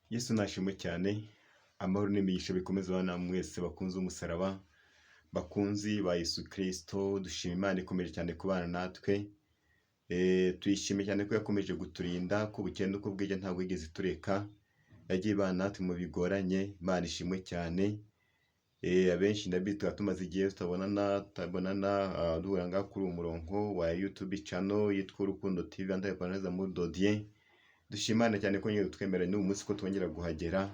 Yesu nashimwe cyane, amahoro n'imigisha bikomeze abana mwese bakunze umusaraba, bakunzi ba Yesu Kristo, dushima Imana ikomeje cyane kubana natwe, tuyishimiye cyane ko yakomeje kuturinda, ko bukeye n'uko bwije ntabwo yigeze itureka, yagiye ibana natwe mu bigoranye, Imana ishimwe cyane. Abenshi ndabizi tuba tumaze igihe tutabonana, duhura ngaha kuri uyu murongo wa YouTube channel yitwa Urukundo TV Andaye muri Dodier. Dushima Imana cyane ko nyine twemerera n'uyu munsi ko twongera kuhagera.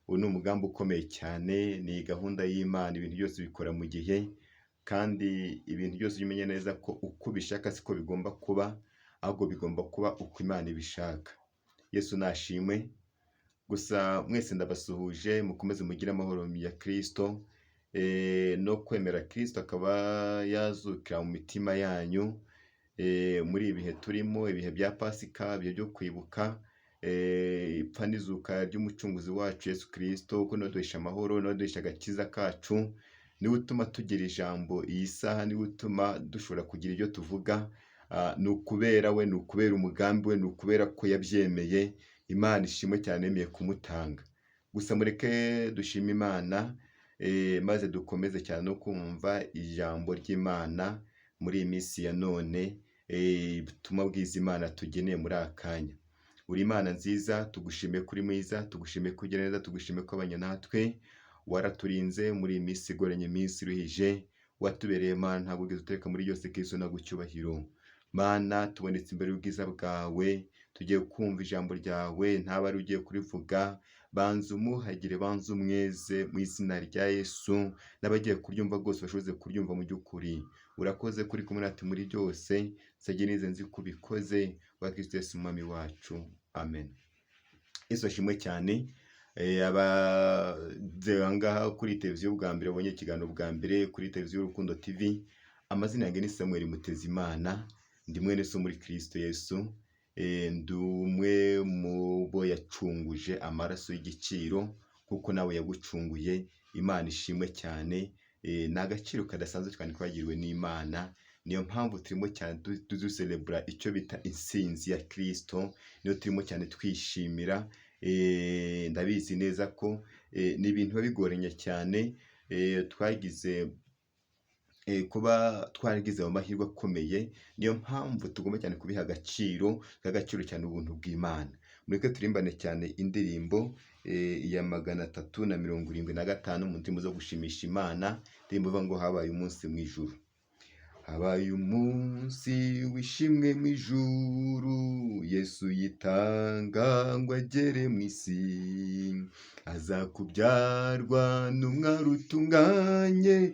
Uyu ni umugambi ukomeye cyane, ni gahunda y'Imana, ibintu byose bikora mu gihe, kandi ibintu byose ujye umenya neza ko uko ubishaka siko bigomba kuba, ahubwo bigomba kuba uko Imana ibishaka. Yesu nashimwe. Gusa mwese ndabasuhuje, mukomeze mugire amahoro ya Kristo, no kwemera Kristo akaba yazukira mu mitima yanyu, muri ibi bihe turimo, ibihe bya Pasika, ibihe byo kwibuka ipfa n'izuka ry'Umucunguzi wacu Yesu Kristo, kuko niwe uduhesha amahoro, niwe uduhesha agakiza kacu, niwe utuma tugira ijambo iyi saha, niwe utuma dushobora kugira ibyo tuvuga, ni ukubera we, ni ukubera umugambi we, ni ukubera ko yabyemeye. Imana ishimwe cyane yemeye kumutanga. Gusa mureke dushime Imana, maze dukomeze cyane no kumva ijambo ry'Imana muri iyi minsi ya none, ubutumwa bwiza Imana tugeneye muri aka kanya. Uri Imana nziza, tugushimiye ko uri mwiza, tugushimiye ko ugira neza, tugushimiye ko wabanye natwe, waraturinze muri iyi minsi igoranye, iminsi iruhije, watubereye Mana, ntabwo wigeze utureka muri byose. Kristo naguhe icyubahiro. Mana, tubonetse imbere y'ubwiza bwawe, tugiye kumva ijambo ryawe, ntaba ari ugiye kurivuga, banza umuhagire, banza umweze mu izina rya Yesu, n'abagiye kuryumva rwose bashoboze kuryumva mu by'ukuri. Urakoze kuri kumwe natwe muri byose, nsabye nizeye nzi ko ubikoze, wa Kristo Yesu Umwami wacu. Amen. Yesu ashimwe cyane. Abaze aha ngaha kuri televiziyo bwa mbere, babonye ikiganiro bwa mbere kuri televiziyo Urukundo TV, amazina yanjye ni Samuel Mutezimana, ndi mwene so muri Kristo Yesu, ndi umwe mu bo yacunguje amaraso y'igiciro nk'uko nawe yagucunguye. Imana ishimwe cyane. Ni agaciro kadasanzwe cyane twagiriwe n'Imana, niyo mpamvu turimo cyane duserebura icyo bita intsinzi ya Kristo, niyo turimo cyane twishimira. Ndabizi neza ko ni ibintu biba bigoranye cyane, twagize kuba twaragize ayo mahirwe akomeye, niyo mpamvu tugomba cyane kubiha agaciro, tugaha agaciro cyane ubuntu bw'Imana. Mureke turimbane cyane indirimbo ya 375 mu ndirimbo zo gushimisha Imana, indirimbo ivuga ngo habaye umunsi mu ijuru. Habaye umunsi w'ishimwe mu ijuru, Yesu yitanga ngo agere mu isi, aza kubyarwa n'umwari utunganye,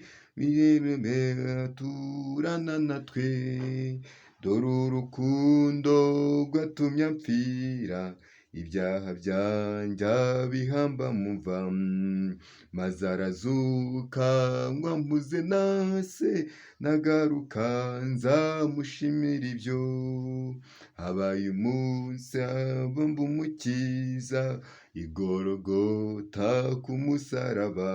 aturana natwe, dore urukundo rwatumye apfira, ibyaha byanjye abihamba mu mva, maze arazuka ngo ampuze na se, nagaruka nzamushimira ibyo. Habaye umunsi abamba Umukiza, i Gologota ku musaraba,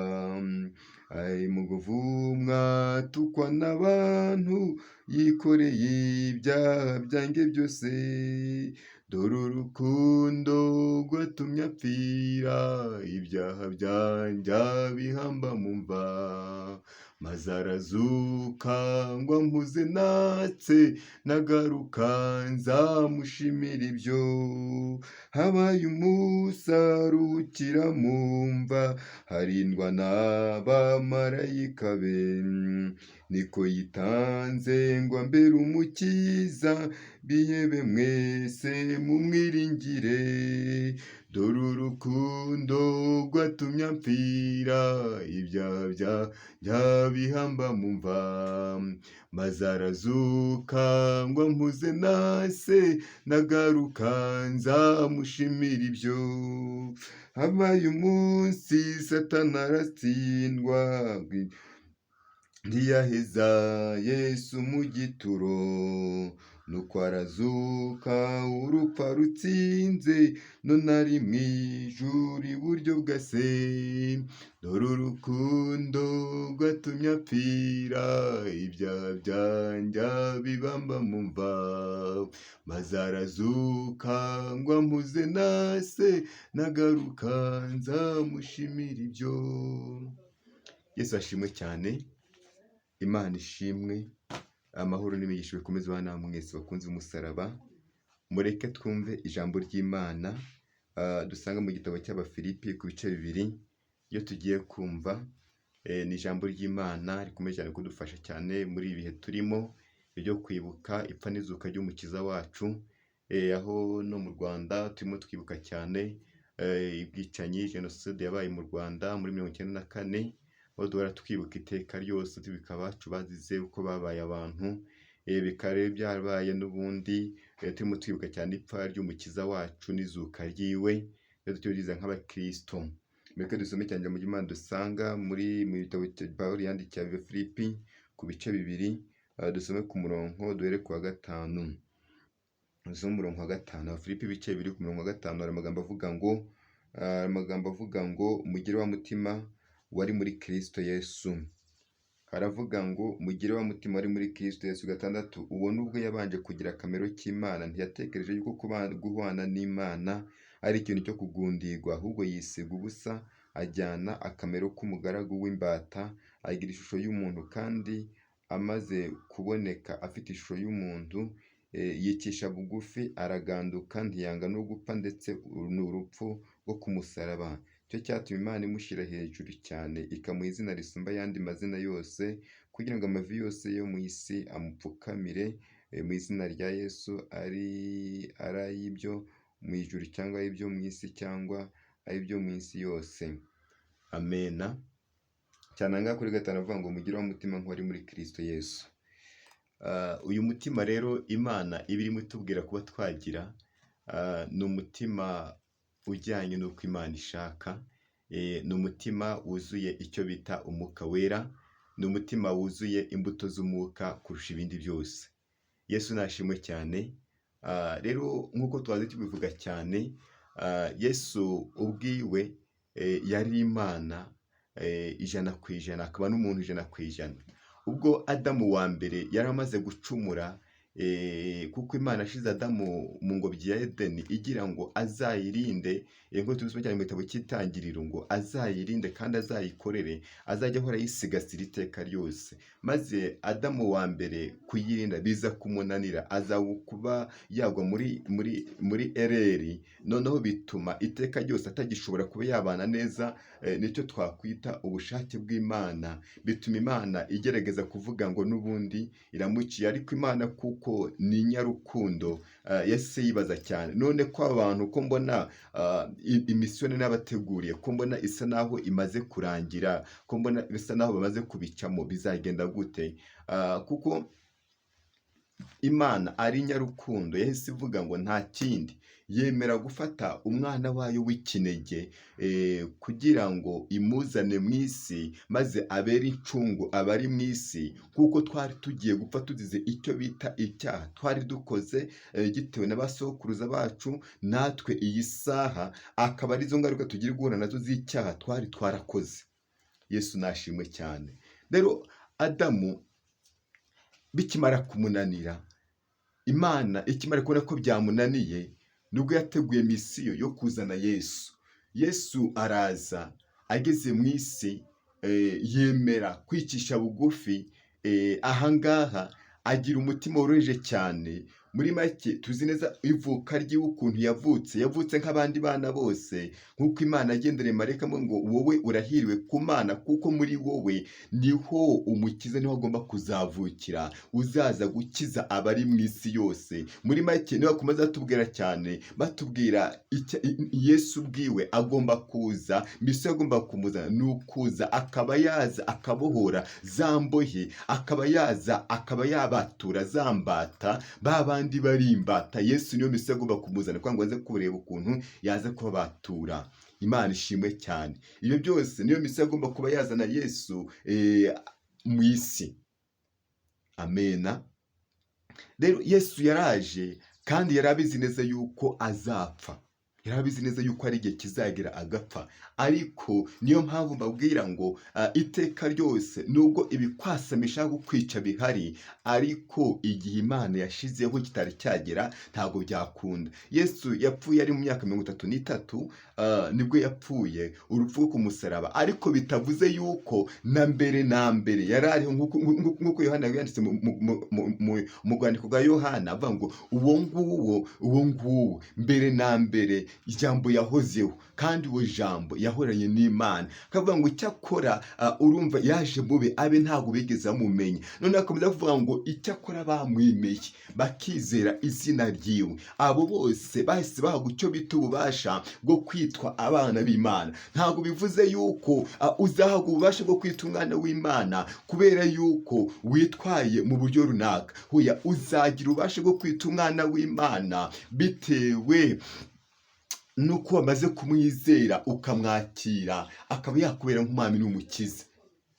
ari mu kuvumwa atukwa n'abantu, yikoreye ibyaha byanjye byose, dore urukundo rwatumye apfira, ibyaha byanjye abihamba mu mva, maze arazuka ngo ampuze na se, nagaruka nzamushimira ibyo. Habaye umunsi aruhukira mu mva, harindwa n'abamarayika be, niko yitanze ngo ambere Umukiza, bihebe mwese mumwiringire, dore urukundo rwatumye apfira, ibyaha byanjye abihamba mu mva, maze arazuka ngo ampuze na se, nagaruka nzamushimira ibyo. Habaye umunsi Satani aratsindwa, ntiyaheza Yesu mu gituro. Nuko arazuka, urupfu arutsinze, none ari mu ijuru iburyo bwa Se. Dore urukundo rwatumye apfira ibyaha byanjye, abibamba mu mva, maze arazuka ngo ampuze na Se, nagaruka nzamushimira ibyo. Yesu ashimwe cyane, Imana ishimwe, amahoro n'imigisha bikomeze bana mwese bakunze umusaraba. Mureke twumve ijambo ry'Imana dusanga mu gitabo cy'Abafilipi ku bice 2. Iyo tugiye kumva ni ijambo ry'Imana rikomeje cyane kudufasha cyane muri ibi bihe turimo byo kwibuka ipfa n'izuka ry'Umukiza wacu, aho no mu Rwanda turimo twibuka cyane ubwicanyi, jenoside yabaye mu Rwanda muri 94, aho duhora twibuka iteka ryose, twibuka abacu bazize uko babaye abantu, bikaba rero byarabaye n'ubundi turimo twibuka cyane ipfa ry'Umukiza wacu n'izuka ryiwe, rero tubyiza nk'abakristo. Mureke dusome cyane ijambo ry'Imana dusanga mu gitabo Pawulo yandikiye Abafilipi ku bice 2, dusome ku murongo duhere ku wa 5. Dusome umurongo wa 5, Abafilipi ibice 2 ku murongo wa 5, hari amagambo avuga ngo, mugire wa mutima wari muri Kristo Yesu. Haravuga ngo mugire wa mutima wari muri Kristo Yesu. 6, uwo nubwo yabanje kugira akamero k'Imana, ntiyatekereje yuko guhwana n'Imana ari ikintu cyo kugundirwa, ahubwo yisiga ubusa, ajyana akamero k'umugaragu w'imbata, agira ishusho y'umuntu, kandi amaze kuboneka afite ishusho y'umuntu, yicisha bugufi, araganduka, ntiyanga no gupfa, ndetse ni urupfu rwo ku musaraba. Nicyo cyatumye Imana imushyira hejuru cyane, ikamuha izina risumba ayandi mazina yose, kugira ngo amavi yose yo mu isi amupfukamire mu izina rya Yesu, ari ay'ibyo mu ijuru cyangwa ay'ibyo mu isi cyangwa ay'ibyo mu isi yose. Amena. Cyane aha ngaha kuri 5 avuga ngo mugire wa mutima nk'uwari muri Kristo Yesu. Uyu mutima rero Imana iba irimo itubwira kuba twagira, ni umutima ujyanye n'uko Imana ishaka, ni umutima wuzuye icyo bita umwuka wera, ni umutima wuzuye imbuto z'umwuka kurusha ibindi byose. Yesu nashimwe cyane. Rero nk'uko twaze tubivuga cyane, Yesu ubwiwe yari Imana 100%, akaba n'umuntu 100%. Ubwo Adamu wa mbere yari amaze gucumura, kuko Imana yashize Adamu mu ngobyi ya Edeni igira ngo azayirinde, nk'uko tubisoma cyane mu gitabo cy'Itangiriro, ngo azayirinde kandi azayikorere, azajya ahora ayisigasira iteka ryose. Maze Adamu wa mbere kuyirinda biza kumunanira, aza kuba yagwa muri ereri, noneho bituma iteka ryose atagishobora kuba yabana neza nicyo twakwita ubushake bw'Imana. Bituma Imana igerageza kuvuga ngo n'ubundi iramuciye, ariko Imana kuko ni inyarukundo, yahise yibaza cyane, none ko abantu ko mbona imisiyoni n'abateguriye, ko mbona isa naho imaze kurangira, ko mbona bisa naho bamaze kubicamo, bizagenda gute? Kuko Imana ari inyarukundo, yahise ivuga ngo nta kindi, yemera gufata umwana wayo w'ikinege kugira ngo imuzane mu isi, maze abere incungu abari mu isi, kuko twari tugiye gupfa tuzize icyo bita icyaha twari dukoze, gitewe na ba sokuruza bacu, natwe iyi saha akaba arizo ngaruka tugiye guhura nazo z'icyaha twari twarakoze. Yesu nashimwe cyane. Rero Adamu bikimara kumunanira, Imana ikimara kubona ko byamunaniye, nibwo yateguye misiyo yo kuzana Yesu. Yesu araza, ageze mu isi yemera kwicisha bugufi, ahangaha agira umutima woroheje cyane. Muri make tuzi neza ivuka ry'iwe ukuntu yavutse, yavutse nk'abandi bana bose, nk'uko Imana yagendereye marayika ngo wowe urahiriwe ku Mana, kuko muri wowe niho umukiza, niho agomba kuzavukira, uzaza gukiza abari mu isi yose. Muri make niho bakomeza batubwira cyane, batubwira Yesu ubwiwe agomba kuza, misiyo agomba kumuzana ni ukuza akaba yaza akabohora za mbohe, akaba yaza akaba yabatura za mbata, ba bandi bari imbata. Yesu niyo misiyo agomba kumuzana kugira ngo aze kureba ukuntu yaza kubabatura. Imana ishimwe cyane. Ibyo byose niyo misiyo agomba kuba yazana Yesu mu isi. Amena. Rero Yesu yaraje kandi yari abizi neza yuko azapfa, yari abizi neza yuko hari igihe kizagera agapfa. Ariko niyo mpamvu mbabwira ngo iteka ryose nubwo ibikwasama bishaka kukwica bihari, ariko igihe Imana yashizeho kitari cyagera ntabwo byakunda. Yesu yapfuye ari mu myaka 33, nibwo yapfuye urupfu rwo ku musaraba, ariko bitavuze yuko na mbere na mbere yari ariho, nk'uko Yohana yanditse mu rwandiko rwa Yohana avuga ngo uwo nguwo, uwo nguwo mbere na mbere ijambo yahozeho, kandi uwo jambo yahoranye n'Imana. Akavuga ngo icyakora, urumva yaje mube abe ntabwo bigeze bamumenya. Noneho akomeza kuvuga ngo icyakora bamwemeye bakizera izina ryiwe, abo bose bahise bahabwa icyo bita ububasha bwo kwitwa abana b'Imana. Ntabwo bivuze yuko uzahabwa ububasha bwo kwitwa umwana w'Imana kubera yuko witwaye mu buryo runaka. Hoya, uzagira ububasha bwo kwitwa umwana w'Imana bitewe nuko wamaze kumwizera ukamwakira, akaba yakubera nk'umwami n'umukiza.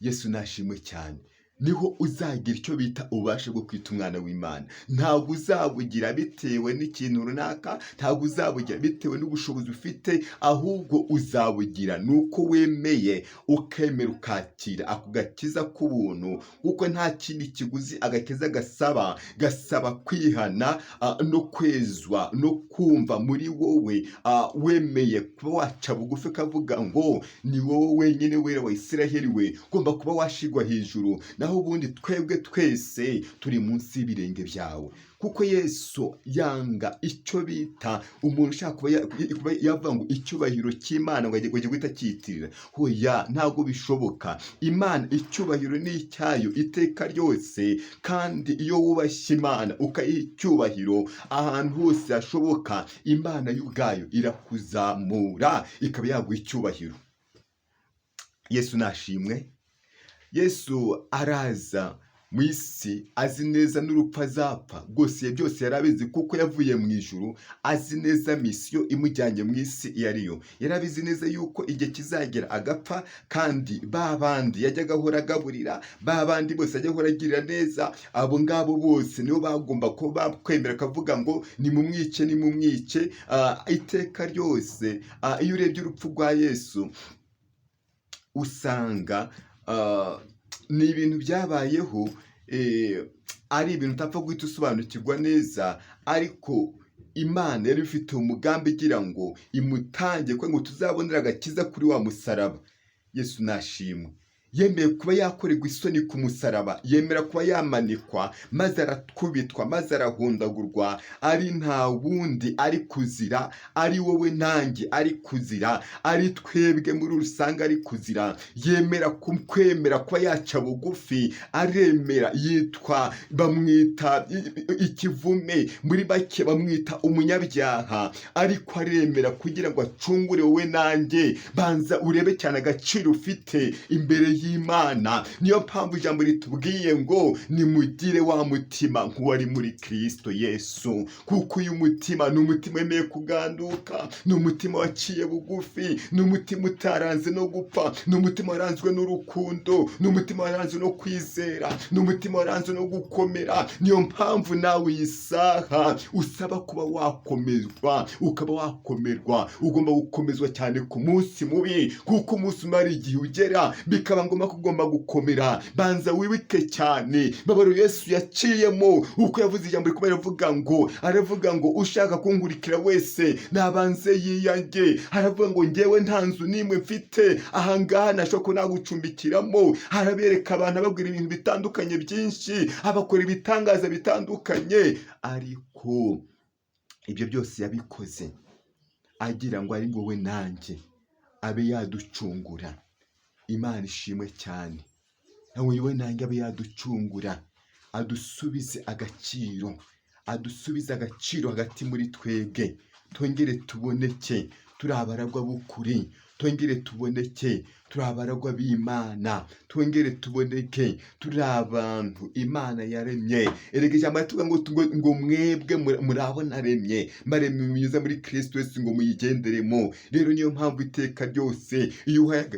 Yesu nashimwe cyane. Niho uzagira icyo bita ububasha bwo kwita umwana w'Imana. Ntabwo uzabugira bitewe n'ikintu runaka, ntabwo uzabugira bitewe n'ubushobozi ufite, ahubwo uzabugira nuko wemeye ukemera ukakira ako gakiza k'ubuntu, kuko nta kindi kiguzi agakiza gasaba, gasaba kwihana no kwezwa no kumva muri wowe wemeye kuba waca bugufi ukavuga ngo ni wowe wenyine wera wa Isiraheli we, ugomba kuba washigwa hejuru, naho ubundi twebwe twese turi munsi y'ibirenge byawe. Kuko Yesu yanga icyo bita umuntu ushaka kuba yavuga ngo icyubahiro cy'Imana ngo ajye guhita acyitirira. Hoya, ntabwo bishoboka. Imana icyubahiro ni icyayo iteka ryose, kandi iyo wubashye Imana ukayiha icyubahiro ahantu hose hashoboka, Imana yo ubwayo irakuzamura ikaba yaguha icyubahiro. Yesu nashimwe. Yesu araza mu isi azi neza n'urupfu azapfa rwose, byose yari abizi kuko yavuye mu ijuru azi neza misiyo imujyanye mu isi iyo ariyo. Yari abizi neza yuko igihe kizagera agapfa, kandi ba bandi yajyaga ahora agaburira, ba bandi bose yajyaga ahora agirira neza, abo ngabo bose nibo bagomba kuba bakwemera akavuga ngo nimumwice, nimumwice. Iteka ryose, iyo urebye urupfu rwa Yesu usanga ni ibintu byabayeho, ari ibintu utapfa guhita usobanukirwa neza, ariko Imana yari ifite umugambi igira ngo imutange kugira ngo tuzabonere agakiza kuri wa musaraba. Yesu nashimwe. Yemeye kuba yakorerwa isoni ku musaraba, yemera kuba yamanikwa, maze arakubitwa, maze arahundagurwa, ari nta wundi ari kuzira, ari wowe nanjye ari kuzira, ari twebwe muri rusange ari kuzira. Yemera kwemera kuba yaca bugufi, aremera, yitwa, bamwita ikivume, muri bake bamwita umunyabyaha, ariko aremera kugira ngo acungure wowe nanjye. Banza urebe cyane agaciro ufite imbere y'Imana. Niyo mpamvu ijambo ritubwiye ngo nimugire wa mutima nk'uwari muri Kristo Yesu, kuko uyu mutima ni umutima wemeye kuganduka, ni umutima waciye bugufi, ni umutima utaranze no gupfa, ni umutima waranzwe n'urukundo, ni umutima waranzwe no kwizera, ni umutima waranzwe no gukomera. Niyo mpamvu nawe iyi saha usaba kuba wakomezwa, ukaba wakomerwa. Ugomba gukomezwa cyane ku munsi mubi, kuko umunsi umwe hari igihe ugera bikaba ngombwa ko ugomba gukomera. Banza wibuke cyane babaro Yesu yaciyemo, uko yavuze ijambo rikomeye, aravuga ngo ushaka kunkurikira wese nabanze yiyange. Aravuga ngo ngewe nta nzu n'imwe mfite ahangaha nashobora kuba nagucumbikiramo. Arabereka abantu, ababwira ibintu bitandukanye byinshi, abakora ibitangaza bitandukanye, ariko ibyo byose yabikoze agira ngo ari wowe nanjye abe yaducungura. Imana ishimwe cyane. Nawe wowe nanjye abe yaducungura, adusubize agaciro, adusubize agaciro hagati muri twebwe, twongere tuboneke turi abaragwa b'ukuri, twongere tuboneke turi abaragwa b'Imana, twongere tuboneke turi abantu Imana yaremye. Erega ijambo rituvuga ngo mwebwe muri abo naremye, mbaremye mwiza muri Kristo Yesu ngo muyigenderemo. Rero niyo mpamvu iteka ryose iyo uhaye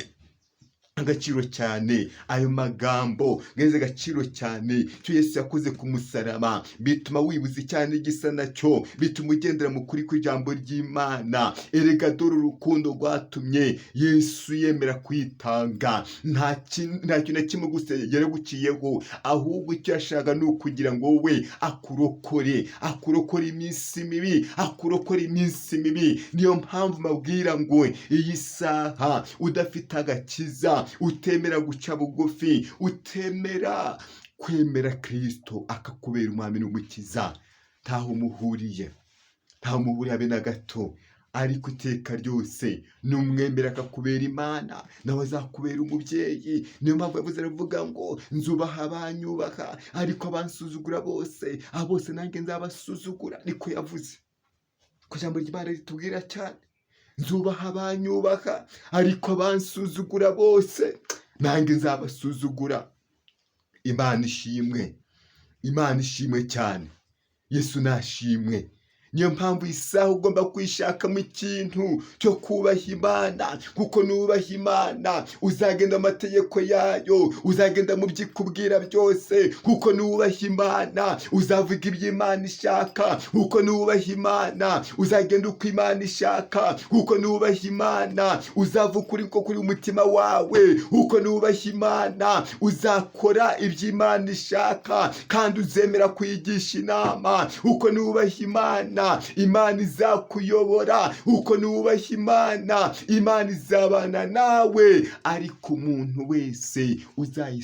Agaciro cyane ayo magambo, ngeze agaciro cyane icyo Yesu yakoze ku musaraba. Bituma wibuza icyaha n'igisa nacyo, bituma ugendera mu kuri kw'ijambo ry'Imana. Erega dore urukundo rwatumye Yesu yemera kwitanga. Nta kintu na kimwe gusa yaraguciyeho, ahubwo icyo yashakaga ni ukugira ngo wowe akurokore, akurokore iminsi mibi, akurokore iminsi mibi. Niyo mpamvu mbabwira ngo iyi saha udafite agakiza, utemera guca bugufi, utemera kwemera Kirisito akakubera umwami n'umukiza, ntaho muhuriye, ntaho muhuriye habe na gato. Ariko iteka ryose numwemera akakubera Imana, nawe azakubera umubyeyi. Niyo mpamvu yavuze, aravuga ngo: "Nzubaha abanyubaha, ariko abansuzugura bose, abo bose nanjye nzabasuzugura." Niko yavuze ko ijambo ry'Imana ritubwira cyane: "Nzubaha abanyubaha, ariko abansuzugura bose nanjye nzabasuzugura." Imana ishimwe, Imana ishimwe cyane, Yesu nashimwe. Niyo mpamvu isaha ugomba kwishakamo ikintu cyo kubaha Imana, kuko nubaha Imana uzagenda mu mategeko yayo, uzagenda mu byo ikubwira byose. Kuko nubaha Imana uzavuga ibyo Imana ishaka. Kuko nubaha Imana uzagenda uko Imana ishaka. Kuko nubaha Imana uzavuga ukuri ko kuri umutima wawe. Kuko nubaha Imana uzakora ibyo Imana ishaka kandi uzemera kuyigisha inama. Kuko nubaha Imana, Imana izakuyobora. Uko nubaha Imana, Imana izabana nawe. Ariko umuntu wese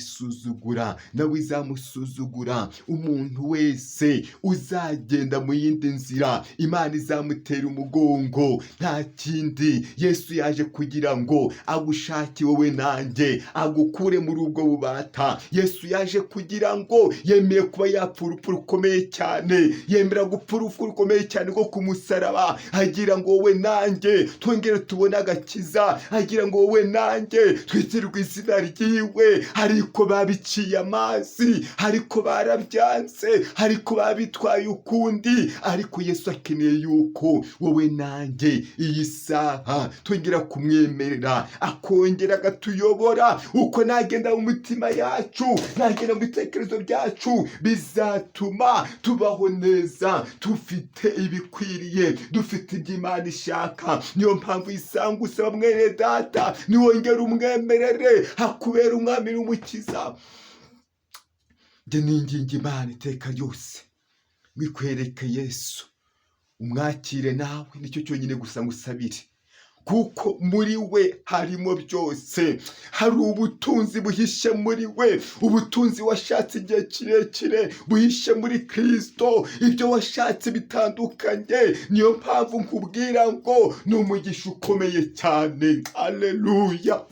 uzayisuzugura nawe izamusuzugura. Umuntu wese uzagenda mu yindi nzira, Imana izamutera umugongo. Nta kindi, Yesu yaje kugira ngo agushake wowe nanjye, agukure muri ubwo bubata. Yesu yaje kugira ngo yemeye kuba yapfa urupfu rukomeye cyane, yemera gupfa urupfu rukomeye cyane rwo ku musaraba, agira ngo wowe nanjye twongere tubone agakiza, agira ngo wowe nanjye twitirwe izina ryiwe. Ariko babiciye amazi, ariko barabyanze, ariko babitwaye ukundi. Ariko Yesu akeneye yuko wowe nanjye iyi saha twongera kumwemerera, akongera akatuyobora. Uko nagenda mu mitima yacu, nagenda mu bitekerezo byacu, bizatuma tubaho neza, dufite ibikwiriye, dufite ibyo Imana ishaka. Niyo mpamvu isanga usaba, mwene data, niwongere umwemerere hakubera umwami n'umukiza. Njye ninginga Imana iteka ryose wikwereke Yesu, umwakire nawe. Nicyo cyonyine gusa ngusabire, kuko muri we harimo byose. Hari ubutunzi buhishe muri we, ubutunzi washatse igihe kirekire buhishe muri Kirisito, ibyo washatse bitandukanye. Niyo mpamvu nkubwira ngo ni umugisha ukomeye cyane. Aleluya!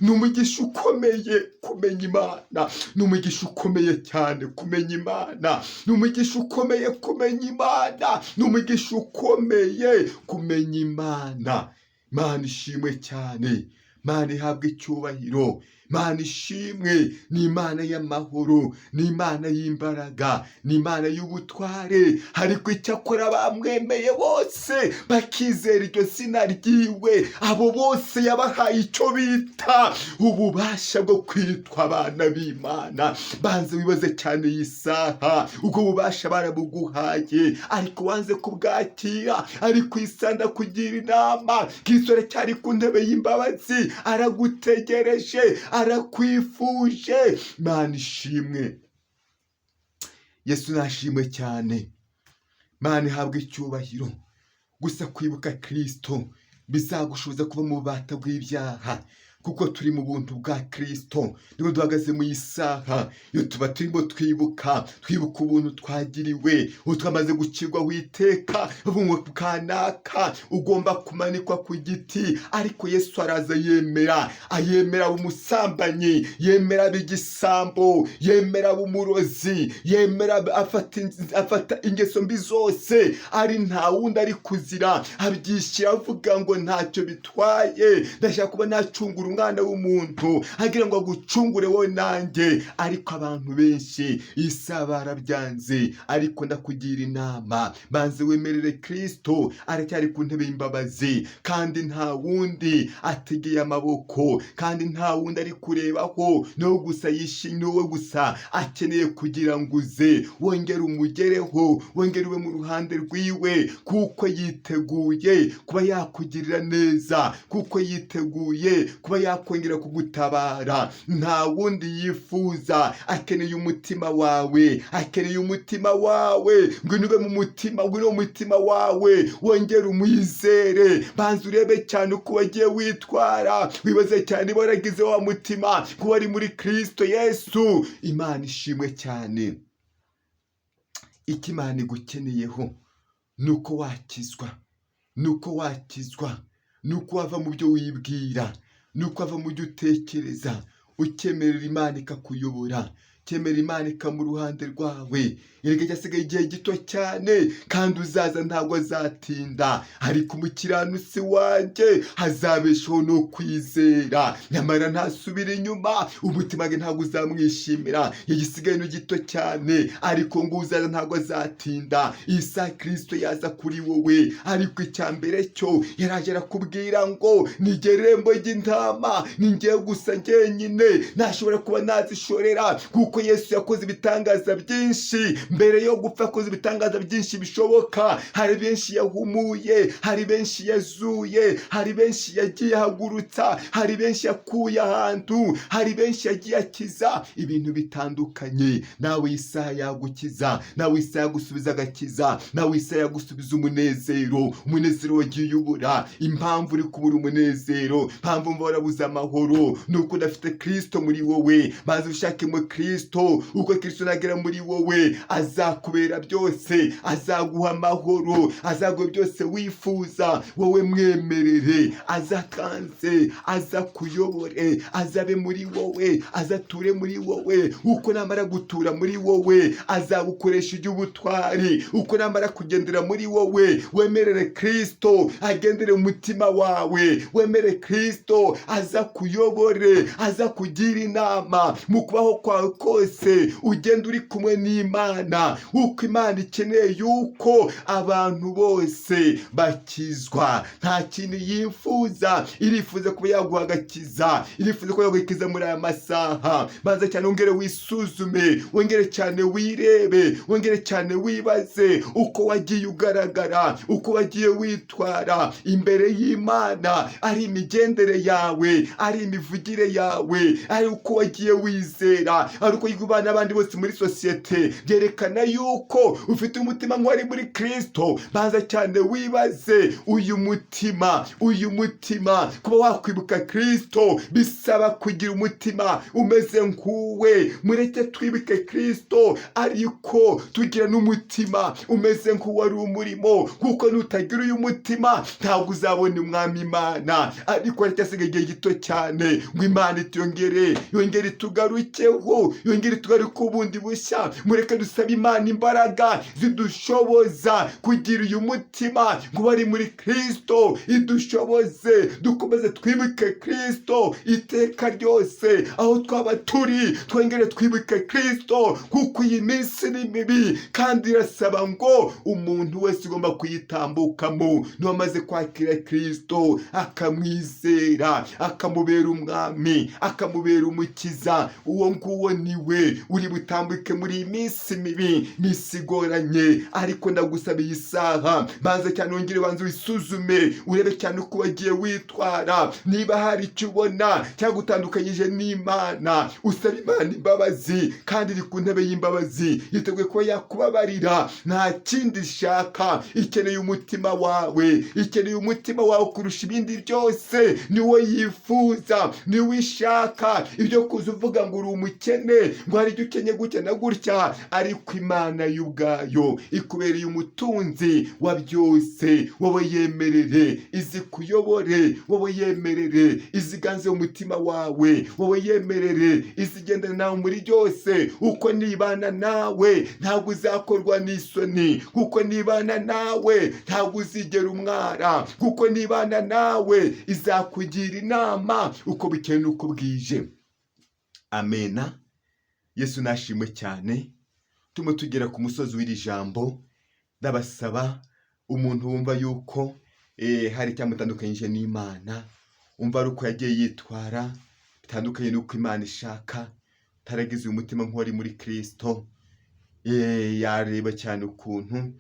Ni umugisha ukomeye kumenya Imana, ni umugisha ukomeye cyane kumenya Imana, ni umugisha ukomeye kumenya Imana, ni umugisha ukomeye kumenya Imana. Imana ishimwe cyane, Imana ihabwe icyubahiro, Imana ishimwe. Ni Imana y'amahoro, ni Imana y'imbaraga, ni Imana y'ubutware. Ariko icyakora bamwemeye bose bakizera iryo zina ryiwe, abo bose yabahaye icyo bita ububasha bwo kwitwa abana b'Imana. Banze wibaze cyane iyi saha, ubwo bubasha barabuguhaye ariko wanze kubwakira. Ariko isaha ndakugira inama, Kristo aracyari ku ntebe y'imbabazi, aragutegereje, arakwifuje. Imana ishimwe, Yesu nashimwe cyane, Imana ihabwe icyubahiro. Gusa kwibuka Kirisito bizagushoboza kuva mu bubata bw'ibyaha, kuko turi mu buntu bwa Kirisito niba duhagaze mu isaha. Iyo tuba turimo twibuka, twibuka ubuntu twagiriwe, ubu twamaze gucirwaho iteka kanaka ugomba kumanikwa ku giti. Ariko Yesu araza yemera, ayemera umusambanyi, yemera igisambo, yemera umurozi, yemera afata ingeso mbi zose ari nta wundi ari kuzira, abyishyira avuga ngo: "Ntacyo bitwaye, ndashaka kuba nacungura." umwana w'umuntu agira ngo agucungure wowe nanjye. Ariko abantu benshi isa barabyanze. Ariko ndakugira inama, banze wemerere Kristo, aracyari ku ntebe y'imbabazi, kandi nta wundi ategeye amaboko, kandi nta wundi ari kurebaho, niwe gusa yishimye, wowe gusa akeneye kugira ngo uze wongere umugereho, wongere ube mu ruhande rwiwe, kuko yiteguye kuba yakugirira neza, kuko yiteguye kuba yakongera kugutabara. Nta wundi yifuza, akeneye umutima wawe, akeneye umutima wawe. Ngwino ube mu mutima, ngwino mu mutima wawe, wongere umwizere. Banza urebe cyane uko wagiye witwara, wibaze cyane niba waragize wa mutima ko wari muri Kristo Yesu. Imana ishimwe cyane. Icyo Imana igukeneyeho ni uko wakizwa, ni uko wakizwa, ni uko wava mu byo wibwira, ni uko wava mu byo utekereza, ukemerera Imana ikakuyobora, ukemera Imana ikaba mu ruhande rwawe. Erega cyasigaye igihe gito cyane, kandi uzaza ntabwo azatinda. Ariko umukiranutsi wanjye hazabeshaho no kwizera, nyamara ntasubira inyuma, umutima we ntabwo uzamwishimira. Igisigaye ni gito cyane, ariko ngo uzaza ntabwo azatinda. Isa Kristo yaza kuri wowe. Ariko icya mbere cyo yaraje arakubwira ngo ni irembo ry'intama, ni njyewe gusa njyenyine nashobora kuba nazishorera, kuko Yesu yakoze ibitangaza byinshi mbere yo gupfa, akoze ibitangaza byinshi bishoboka. Hari benshi yahumuye, hari benshi yazuye, hari benshi yagiye ahagurutsa, hari benshi yakuye ahantu, hari benshi yagiye akiza ibintu bitandukanye. Nawe isaha yagukiza, nawe isaha yagusubiza agakiza, nawe isaha yagusubiza umunezero, umunezero wagiye ubura. Impamvu uri kubura umunezero, impamvu mba warabuze amahoro, ni uko udafite Kristo muri wowe. Maze ushakemo Kristo, uko Kristo nagera muri wowe azakubera byose, azaguha amahoro, azaguha byose wifuza. Wowe mwemerere azakanze, azakuyobore, azabe muri wowe, azature muri wowe. Uko namara gutura muri wowe azagukoresha iby'ubutwari. Uko namara kugendera muri wowe, wemerere Kristo agendere mu mutima wawe, wemere Kristo azakuyobore, azakugira inama mu kubaho kwawe kose, ugenda uri kumwe n'Imana. Uko Imana ikeneye yuko abantu bose bakizwa, nta kintu yifuza, irifuza kuba yaguha agakiza, irifuza kuba yagukiza muri aya masaha. Banza cyane wongere wisuzume, wongere cyane wirebe, wongere cyane wibaze uko wagiye ugaragara, uko wagiye witwara imbere y'Imana, ari imigendere yawe, ari imivugire yawe, ari uko wagiye wizera, ari uko ubana n'abandi bose muri sosiyete, byerekana yuko ufite umutima nk'uwari muri Kristo. Banza cyane wibaze uyu mutima, uyu mutima kuba wakwibuka Kristo bisaba kugira umutima umeze nk'uwe. Mureke twibuke Kristo, ariko tugira n'umutima umeze nk'uwari umurimo, kuko nutagira uyu mutima ntabwo uzabona umwami Imana. Ariko haracyasigaye igihe gito cyane ngo Imana ituyongere, yongere itugarukeho, yongere itugaruke ubundi bushya. Mureke dusabe Imana imbaraga zidushoboza kugira uyu mutima ngo bari muri Kristo, idushoboze dukomeze twibuke Kristo iteka ryose, aho twaba turi twongere twibuke Kristo, kuko iyi minsi ni mibi kandi irasaba ngo umuntu wese ugomba kuyitambukamo niba kwakira Kristo, akamwizera, akamubera umwami, akamubera umukiza, uwo nguwo niwe uri butambuke muri iyi minsi mibi, minsi igoranye. Ariko ndagusaba iyi saha, banza cyane wongere banza wisuzume, urebe cyane uko wagiye witwara. Niba hari icyo ubona cyagutandukanyije n'Imana, usaba Imana imbabazi, kandi iri ku ntebe y'imbabazi, yiteguye kuba yakubabarira. Nta kindi ishaka, ikeneye umutima wawe, ikeneye umutima wawe kurusha ibindi byose. Niwo yifuza, niwo ishaka. Ibyo kuza uvuga ngo uri umukene, ngo hari ibyo ukenye gutya na gutya, ariko Ariko Imana y'ubwayo ikubereye umutunzi wa byose. Wowe yemerere izikuyobore, wowe yemerere iziganze mu mutima wawe, wowe yemerere izigendana nawe muri byose. Uko nibana nawe ntabwo uzakorwa n'isoni, kuko nibana nawe ntabwo uzigera umwara, kuko nibana nawe izakugira inama uko bukeye n'uko bwije. Amena. Yesu nashimwe cyane. Turimo tugera ku musozi w'iri jambo. Ndabasaba, umuntu wumva yuko hari icyamutandukanyije n'Imana, umva ari uko yagiye yitwara bitandukanye n'uko Imana ishaka, utaragize umutima nk'uwari muri Kristo, yareba cyane ukuntu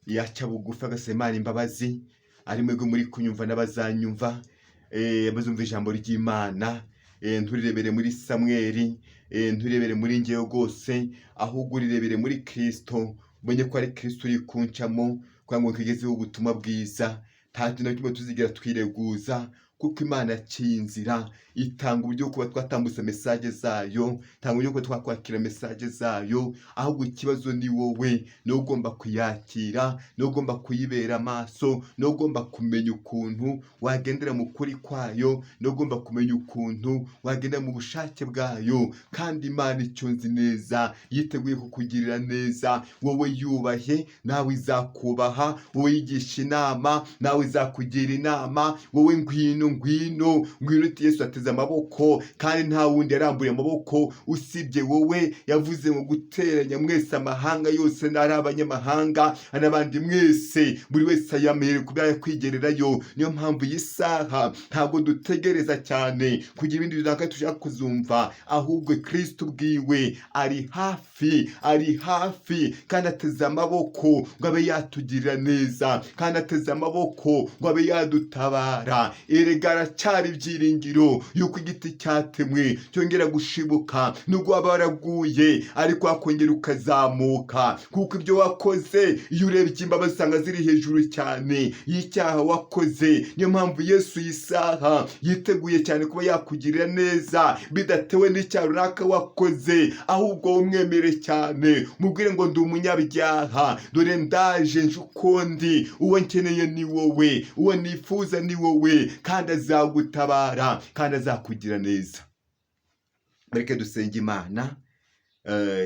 yaca bugufi agasaba Imana imbabazi. Ari mwebwe muri kunyumva n'abazanyumva, bazumva ijambo ry'Imana, nturirebere muri Samweli, nturebere muri ngewe rwose, ahubwo urirebere muri Kristo, umenye ko ari Kristo uri kuncamo kugira ngo nkugezeho ubutumwa bwiza. Nta kintu na kimwe tuzigera twireguza, kuko Imana yaciye inzira, itanga uburyo bwo kuba twatambutsa message zayo, itanga uburyo bwo kuba twakwakira message zayo. Ahubwo ikibazo ni wowe, niwe ugomba kuyakira, niwe ugomba kuyibera amaso, niwe ugomba kumenya ukuntu wagendera mu kuri kwayo, niwe ugomba kumenya ukuntu wagendera mu bushake bwayo. Kandi Imana, icyo nzi neza, yiteguye kukugirira neza. Wowe yubahe, nawe izakubaha. Wowe yigisha inama, nawe izakugira inama. Wowe ngwino, ngwino, ngwino uti Yesu ateze amaboko, kandi nta wundi yarambuye amaboko usibye wowe. Yavuze ngo guteranya mwese amahanga yose, n'ari abanyamahanga n'abandi mwese, buri wese ayamerewe kuba yakwigererayo. Niyo mpamvu iyi saha ntabwo dutegereza cyane kugira ibindi runaka dushaka kuzumva, ahubwo Kristo ubwiwe ari hafi, ari hafi, kandi ateze amaboko ngo abe yatugirira neza, kandi ateze amaboko ngo abe yadutabara. Erega aracyari ibyiringiro yuko igiti cyatemwe cyongera gushibuka, nubwo waba waraguye ariko wakongera ukazamuka, kuko ibyo wakoze, iyo urebye imbabazi usanga ziri hejuru cyane y'icyaha wakoze. Niyo mpamvu Yesu iyi saha yiteguye cyane kuba yakugirira neza bidatewe n'icyaha runaka wakoze, ahubwo umwemere cyane, mubwire ngo ndi umunyabyaha, dore ndaje nje uko ndi, uwo nkeneye ni wowe, uwo nifuza ni wowe, kandi azagutabara, kandi azakugira neza. Mureke dusenge Imana.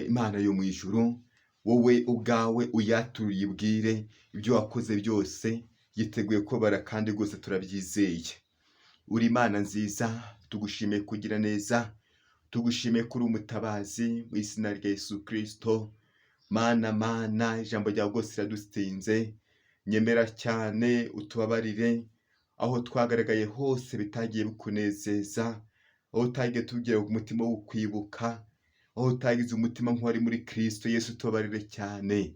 Imana yo mu ijuru, wowe ubwawe uyature, uyibwire ibyo wakoze byose, yiteguye kubara kandi rwose turabyizeye. Uri Imana nziza, tugushimiye kugira neza, tugushimiye ko uri umutabazi mu izina rya Yesu Kristo. Mana, Mana, ijambo ryawe rwose riradutsinze. Nyemera cyane utubabarire aho twagaragaye hose bitagiye bikunezeza, aho utagiye tugira umutima wo kwibuka, aho utagize umutima nk'uwari muri Kristo Yesu, tubabarire cyane.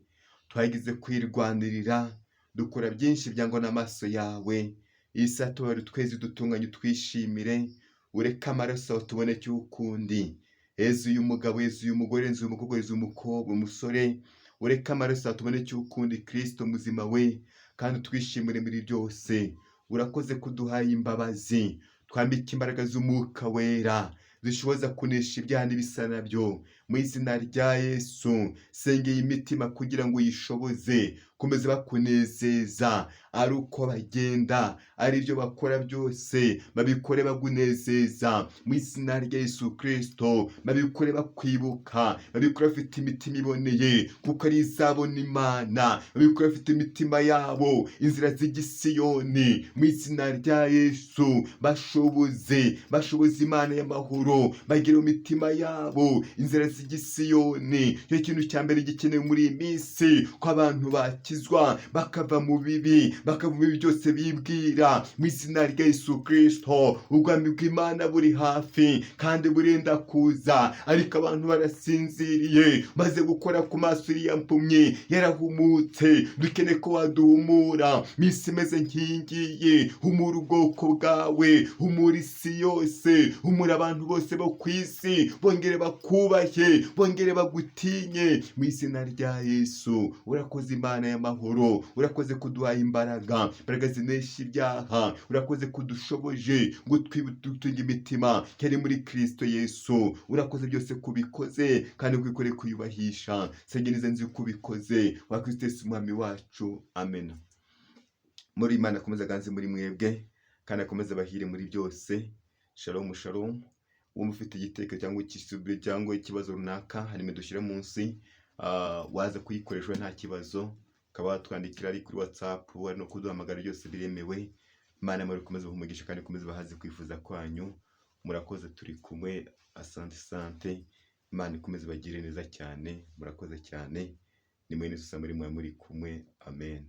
Twagize kwirwanirira, dukora byinshi byangwa n'amaso yawe. Iyi saha tubabarire, tweze, dutunganye, utwishimire, ureke amaraso yawe tuboneke ukundi. Yezu uyu mugabo, Yezu uyu mugore, Yezu uyu mukobwa, Yezu uyu mukobwa, umusore, ureke amaraso yawe tuboneke ukundi, Kristo muzima we, kandi utwishimire muri byose. Urakoze kuduhaye imbabazi, twambike imbaraga z'Umwuka Wera zishoboza kunesha ibyaha n'ibisa nabyo mu izina rya Yesu. Sengeye imitima kugira ngo uyishoboze komeza bakunezeza, ari uko bagenda, ari ibyo bakora byose, babikore bagunezeza mu izina rya Yesu Kristo. Babikore bakwibuka, babikore bafite imitima iboneye, kuko ari izabona Imana. Babikore bafite imitima yabo inzira z'igisiyoni mu izina rya Yesu. Bashoboze, bashoboze Imana y'amahoro, bagire mu mitima yabo inzira z'igisiyoni. Nicyo kintu cya mbere gikenewe muri iyi minsi, ko abantu bakizwa bakava mu bibi, bakava mu bibi byose bibwira mu izina rya Yesu Kristo. Ubwami bw'Imana buri hafi kandi burenda kuza, ariko abantu barasinziriye. Maze gukora ku maso iriya mpumyi yarahumutse, dukeneye ko waduhumura minsi imeze nk'iyi ngiyi. Humura ubwoko bwawe, humura isi yose, humura abantu bose bo ku isi, bongere bakubahe, bongere bagutinye mu izina rya Yesu. Urakoze Imana y'amahoro. amahoro, urakoze kuduhaye imbaraga, imbaraga zinesha ibyaha, urakoze kudushoboje ngo twitunge imitima cyari muri Kristo Yesu. Urakoze byose kubikoze kandi kwikore kuyubahisha. Sengenize nzi kubikoze wa Kristo Yesu Umwami wacu, amen. Muri Imana akomeze aganze muri mwebwe kandi akomeze abahire muri byose. Shalom, shalom. Wumva ufite igitekerezo cyangwa igisubizo cyangwa ikibazo runaka, hari nimero dushyira munsi, waza kuyikoresha nta kibazo, ukaba watwandikira ari kuri WhatsApp, ari no kuduhamagara, byose biremewe. Imana muri ikomeze umugisha kandi ikomeze bahaze kwifuza kwanyu. Murakoze, turi kumwe. Asante sante. Imana ikomeze bagire neza cyane. Murakoze cyane. Ni mwene Susa muri mwe muri kumwe. Amen.